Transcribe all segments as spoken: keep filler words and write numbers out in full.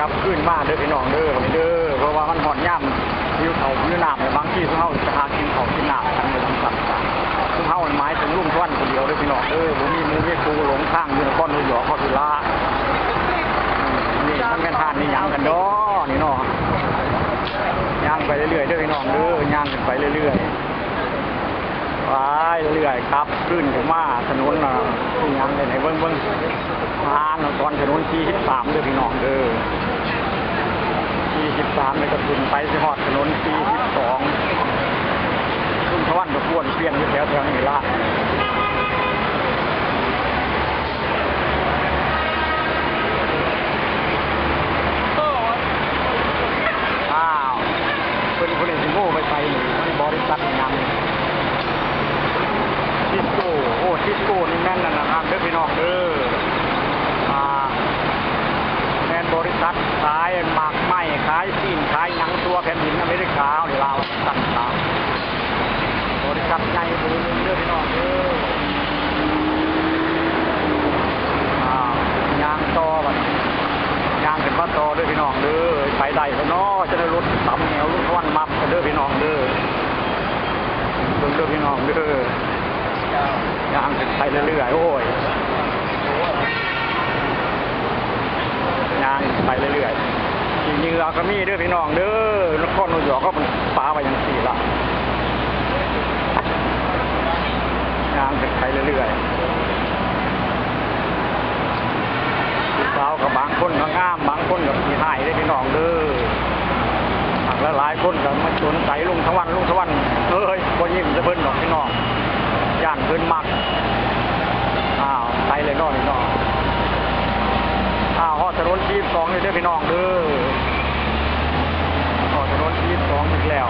กลับคืนมาเด้อพี่น้องเด้อ วันนี้เด้อ เพราะว่ามันฮอดยามหิวข้าวหิวน้ำแล้ว บางทีซุมเฮาจะหากินข้าวกินน้ำกันเลย จังซั่น ซุมเฮาหมายถึงลุงทวนผู้เดียวเด้อพี่น้องเด้อ บ่มีหมู่มีคู่หลงทางอยู่นครนิวยอร์ก ขอสุรา นี่มันแม่นร้านนี่หยังกันดอนี่เนาะ ย่างไปเรื่อยๆเด้อพี่น้องเด้อ ย่างกันไปเรื่อยๆ ไปเรื่อยครับ ขึ้นถึงมาถนนน่ะ อีหยังเลย ให้เบิ่งเบิ่ง ทางตอนถนนสี่สิบสามเด้อพี่น้องเด้อ สี่สิบสามนี่ก็ขึ้นไปสิฮอดถนนสี่สิบสอง ลุงทวันก็ป้วนเปี้ยนอยู่แถวๆนี้ละ อ้าว เพิ่นผู้ใดสิโง่ไปไสนี่ มันบริษัทหยัง ทิสโก้ โอ้ ทิสโก้นี่แม่นนั่นนะครับเด้อพี่น้องเด้อ อ่า แม่นบริษัทขายหมากไม้ ขายซีน ขายหยังทั่วแผ่นดินอเมริกา ลาวต่างๆ บริษัทใหญ่เบอร์หนึ่งเด้อพี่น้องเด้อ อ่า ย่างต่อบัด ย่างขึ้นมาต่อเด้อพี่น้องเด้อ ไปได้บ่น้อ จะได้รถตำแนวลุงทวันมักกันเด้อพี่น้องเด้อ เบิ่งเด้อพี่น้องเด้อ ย่างขึ้นไปเรื่อยๆ โอ้ย ย่างไปเรื่อยๆ ขี้เหงื่อก็มีเด้อพี่น้องเด้อ นครนิวยอร์กเขาปาไว้จังซี่ละ ย่างขึ้นไปเรื่อยๆ ผู้สาวก็บางคนก็งาม บางคนก็ขี้ฮ้ายเด้อพี่น้องเด้อ หากหลายๆคนก็มาสนใจลุงทวัน ลุงทวัน เอ้ย บ่ยิ้มใส่เพิ่นดอกพี่น้อง ย่านเพิ่นมัก อ้าว ไปเลยเนาะพี่น้อง อ้าว ฮอดถนนสี่สิบสองนี่เด้อพี่น้องเด้อ ฮอดถนนสี่สิบสองอีกแล้ว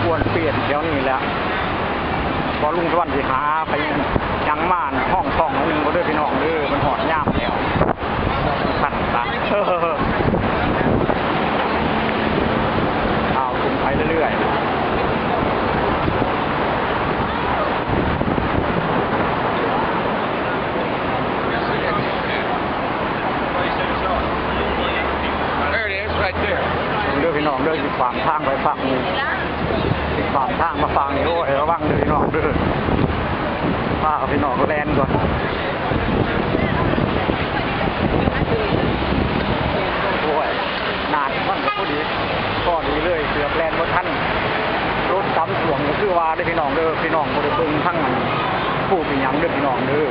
ป้วนเปี้ยนแถวนี้แหละ พอลุงทวันสิหาไปยังมาน่ะ ห้องช่องหนึ่งก็เด้อพี่น้องเด้อ มันฮอดยามแล้ว คันตะ เอาขึ้นไปเรื่อยๆ There it is, right there. เด้อพี่น้องเด้อ สิขวางทางไปฝั่งนี้ สิขวางทางมาฝั่งนี้ โอ้ย ระวังเด้อพี่น้องเด้อ พาพี่น้องแล่นก่อน โอ้ย หนาดมันก็พอดี พอดีเลย เกือบแล่นบ่ทัน รถตำสวงก็คือว่าเด้อพี่น้องเด้อ พี่น้องบ่ได้เบิ่งทางนั้น ผู้เป็นหยังเด้อพี่น้องเด้อ